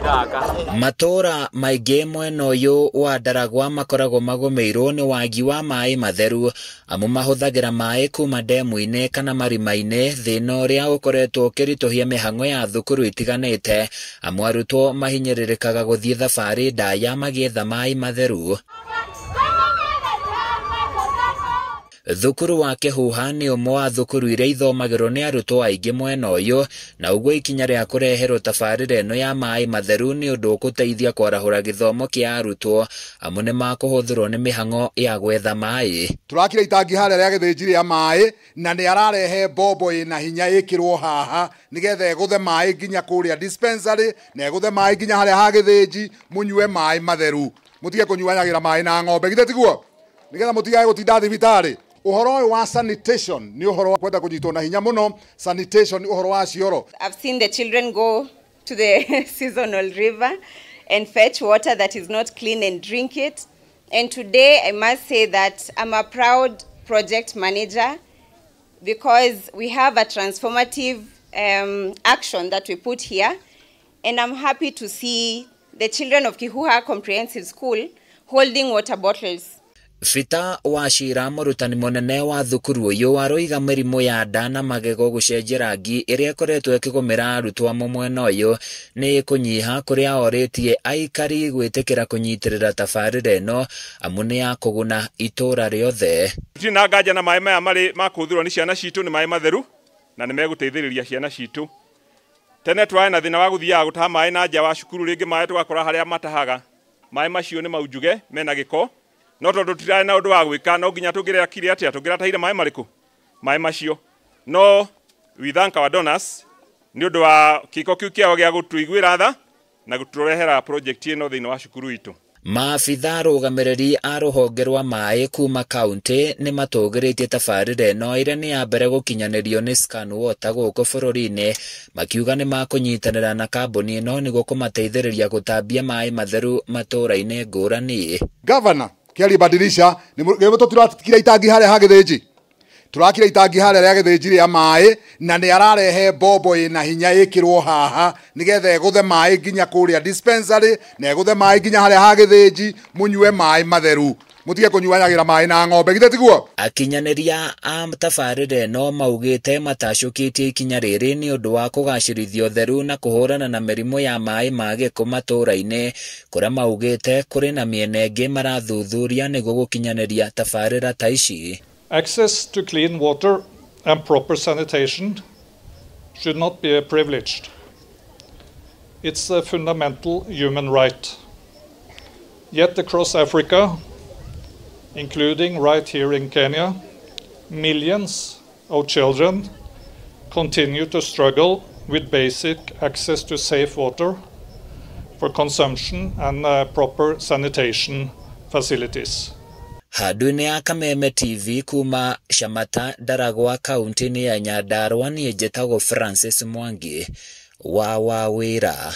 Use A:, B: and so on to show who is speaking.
A: Matũũra maingĩ mwena ũyũ wa Ndaragwa makoragwo magũmĩirwo nĩ wagi wa maĩ matheru, amu mahũthagĩra maĩ kuma ndemu-inĩ kana marima-inĩ, thĩna ũrĩa ũkoretwo ũkĩritũhia mĩhang'o ya thukuru itiganĩte, amu arutwo mahinyĩrĩrĩkaga gũthiĩ thabarĩ ndaya magĩetha maĩ matheru. Thukuru wa Kĩhuha nĩ ũmwe wa thukuru iria ithomagĩrwo nĩ arutwo aingĩ mwena ũyũ, na ũguo ikinya rĩa kũreherwo tabarĩra ĩno ya maĩ matheru nĩ ũndũ ũgũteithia kwarahũra gĩthomo kĩa arutwo, amu nĩ makũhũthĩrwo nĩ mĩhang'o ya gwetha maĩ.
B: Tũrakira itangi harĩa rĩa gĩthĩnji rĩa maĩ, na nĩ ararehe mbombo ĩna hinya ĩkĩrwo haha nĩgetha ĩgũthe maĩ nginya kũrĩa dispensary, na ĩgũthe maĩ nginya harĩa ha gĩthĩnji, mũnyue maĩ matheru, mũtige kũnyuanagĩra maĩ na ng'ombe, githĩ tiguo? Nĩgetha mũtigage gũtinda thibitarĩ. Ũhoro ũyũ wa sanitation nĩ ũhoro wa kwenda kũnyitwo na hinya mũno. Sanitation nĩ ũhoro wa cioro.
C: I've seen the children go to the seasonal river and fetch water that is not clean and drink it. And today I must say that I'm a proud project manager because we have a transformative action that we put here. And I'm happy to see the children of Kihuha Comprehensive School holding water bottles.
A: Bita Wachira mũrutani mũnene wa thukuru ũyũ aroiga mĩrimũ ya nda na magego gũcenjia rangi ĩrĩa ĩkoretwo ĩkĩgũmĩra arutwo amwe mwena ũyũ nĩ ĩkũnyiha, kũrĩa orĩtie aikari gwĩtĩkĩra kũnyitĩrĩra tabarĩra ĩno amu nĩ ya kũguna itũũra rĩothe.
D: Tũtirĩ na nganja na maĩ maya marĩ ma kũhũthĩrwo nĩ ciana citũ nĩ maĩ matheru na nĩ megũteithĩrĩria ciana citũ. Tene twarĩ na thĩna wa gũthiaga gũtaha maĩ na nja wa cukuru, rĩngĩ maĩ tũgakora harĩa matahaga maĩ macio nĩ maunjuge mena gĩko, no tondũ tũtirarĩ na ũndũ wa gwĩka no nginya tũngĩrekire atĩa, tũngĩratahire maĩ marĩkũ? Maĩ macio. No we thank our donors nĩ ũndũ wa kĩko kĩu kĩao gĩa gũtũiguĩra tha na gũtũrehera project ĩno thĩinĩ wa cukuru itũ.
A: Maabitha arũgamĩrĩri a rũhonge rwa maĩ kuma kaunti nĩ matũgĩrĩtie tabarĩra ĩno ĩrĩa nĩ ya mbere gũkinyanĩrio nĩ Scan Water gũkũ bũrũri-inĩ, makiuga nĩ makũnyitanĩra na kambuni ĩno nĩguo kũmateithĩrĩria gũtambia maĩ matheru matũũra-inĩ ngũrani.
B: Governor kĩaribadilisha nĩ tũrakira itangi harĩa ha gĩthĩnji, tũrakira itangi harĩa rĩa gĩthĩnji rĩa maĩ, na nĩ ararehe mbombo ĩna hinya ĩkĩrwo haha nĩgetha ĩgũthe maĩ nginya kũrĩa dispensary, na ĩgũthe maĩ nginya harĩa ha gĩthĩnji, mũnyue maĩ matheru, mũtige kũnyuanagĩra maĩ na ng'ombe, githĩ tiguo?
A: Akinyanĩria a tabarĩra ĩno maugĩte matacũkĩtie ikinya rĩrĩ nĩ ũndũ wa kũgacĩrithia ũtheru na kũhũrana na mĩrimũ ya maĩ ma gĩko matũũra-inĩ, kũrĩa maugĩte kũrĩ na mĩena ĩngĩ marathuthuria nĩguo gũkinyanĩria tabarĩra ta ici.
E: Access to clean water and proper sanitation should not be a privilege. It's a fundamental human right. Yet across Africa, including right here in Kenya, millions of children continue to struggle with basic access to safe water for consumption and proper sanitation facilities.
A: Handũ-inĩ ya Kameme TV kuma Shamata, Ndaragwa, kaunti-inĩ ya Nyandarua, niĩ njĩtagwo Francis Mwangi wa Wawĩra.